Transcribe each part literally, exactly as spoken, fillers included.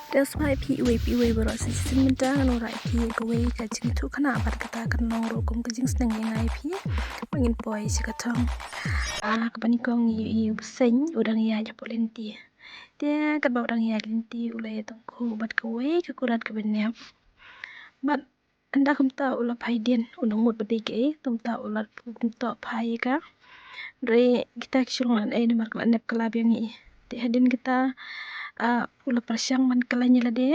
Te sngewbha ïa phi iwei pa iwei baroh, sa shisien mynta ngan wanrah ïa phi kawei ka jingïathuhkhana bad kata kan long ruh kum ka jingsneng ïa nga ïa phi. Ba ngin poi sha ka thong. Ah, kaba nyngkong i, i u bseiñ u dang ïaid hapoh lynti. Te katba u dang ïaid lynti u la ïatyngkhuh bad kawei ka kurat kaba niap. Bad ynda kumta u la phai dien, u nang mut ba dei kaei, kumta u la, kumta u phai ïa ka. Hynrei kita ki shu long lane namar ka la nep ka la biang ïa i. Te hadien kita, ah, u la pyrshang ban khlaiñ ïa lade,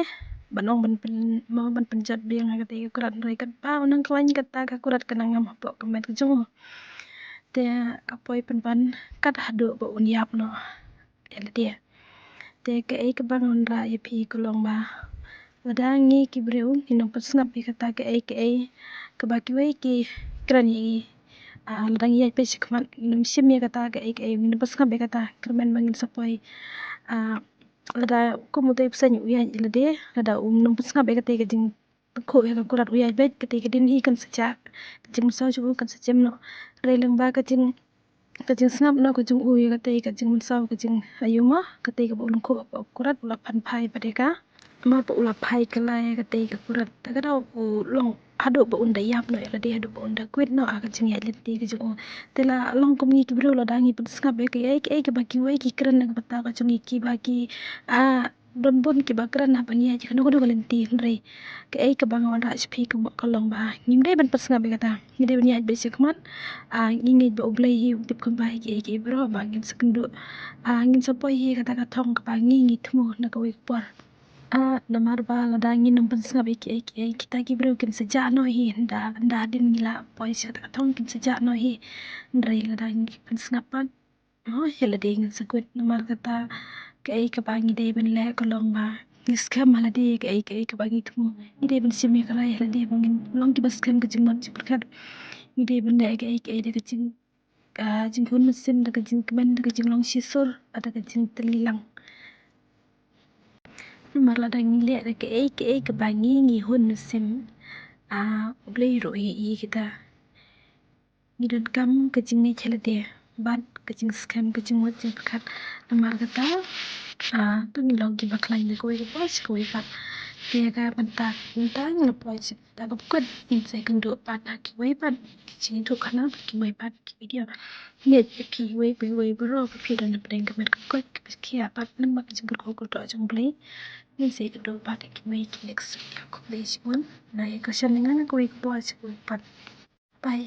ban ong ban pyn, mo ban pynjot biang ïa kata ka kurat, hynrei katba u nang khlaiñ kata ka kurat ka nang ngam hapoh ka met ka jong u. Te ka poi pynban kat haduh ba un ïap noh ïa lade. Te kaei kaba nga wanrah ïa phi ka long ba lada ngi ki briew ngin ym pynsngap ïa kata kaei kaei kaba kiwei ki kren ïa ngi. Ah, lada ngi ïaid beit sha khmat ngin ym shim ïa kata kaei kaei, ngin ym pynsngap ïa kata, kyrmen ba ngin sa poi. Ah, lada kum utei u bseiñ u ïaid ïa lade, lada um ym pynsngap ïa kata ka jing tyngkhuh ïa ka kurat u ïaid beit, kata ka dien hi kan sa jah, ka jingmynsaw jong u kan sa jem noh. Hynrei lyngba ka jing, ka jingsngap noh ka jong u ïa kata ka jingmynsaw, ka jing, aïu mo, kata kaba u lyngkhuh hapoh ka kurat u la phan phai pat ïa ka. Namar ba u la phai kylla ïa kata ka kurat. Te ka dei u long haduh ba un da ïap noh ïa lade, haduh ba un da quit noh, ah, ka jingïaid lynti ka jong u. Te la long kum ngi ki briew lada ngi pynsngap ïa kaei kaei kaba kiwei ki kren na ka bynta ka jong ngi kiba ki, ah, don bun kiba kren haba ngi ïaid kano kano ka lynti, hynrei kaei kaba nga wanrah sha phi ka long ba ngim dei ban pynsngap ïa kata. Ngi dei ban ïaid beit sha khmat. Ah, ngi ngeit ba U Blei hi u tip kumba ïa kiei kiei baroh, ba ngin sa kynduh, ah, ngin sa poi hi kata ka thong kaba ngi ngi thmu na kawei ka por. Ah, namar ba lada ngin ym pynsngap ïa kiei kiei kita ki briew kin sa jah noh hi, ynda, ynda hadien ngi la poi sha kata ka thong kin sa jah noh hi. Hynrei lada ngi pynsngap pat, oh, ïa lade ngin sa quit. Namar kata kaei kaba ngi dei ban leh ka long ba ngi skhem ha lade kaei kaei kaba ngi thmu. Ngi dei ban shim ïa ka rai ha lade ba ngin long kiba skhem ka jingmut jingpyrkhat. Ngi dei ban leh kaei kaei da ka jing, ka jinghun mynsiem, da ka jingkmen, da ka jinglong shisha, da ka jingtylli lang. Namar lada ngi leh da kaei kaei kaba ngi ngi hun mynsiem, ah, U Blei ruh u ïohi ïa kita. Ngi donkam ka jingngeit ha lade bad ka jingskhem, ka jingmut jingpyrkhat. Namar kata, ah, to ngin long kiba khlaiñ na kawei ka por sha kawei pat. Te ïa ka bynta, bynta ngi la poi sha kata ka por, ngin sa ïakynduh pat ha kiwei pat ki jingïathuhkhana, ha kiwei pat ki video. Ngeit ïa phi iwei pa iwei baroh ba phi don hapdeng ka met ka koit kaba khia pat, namar ka jingkyrkhu kyrdoh jong U Blei. Ngin sa ïakynduh pat ha kiwei ki next video. Khublei shibun. Nang ïa kyrshan ïa nga na kawei ka por sha kawei pat. Bye.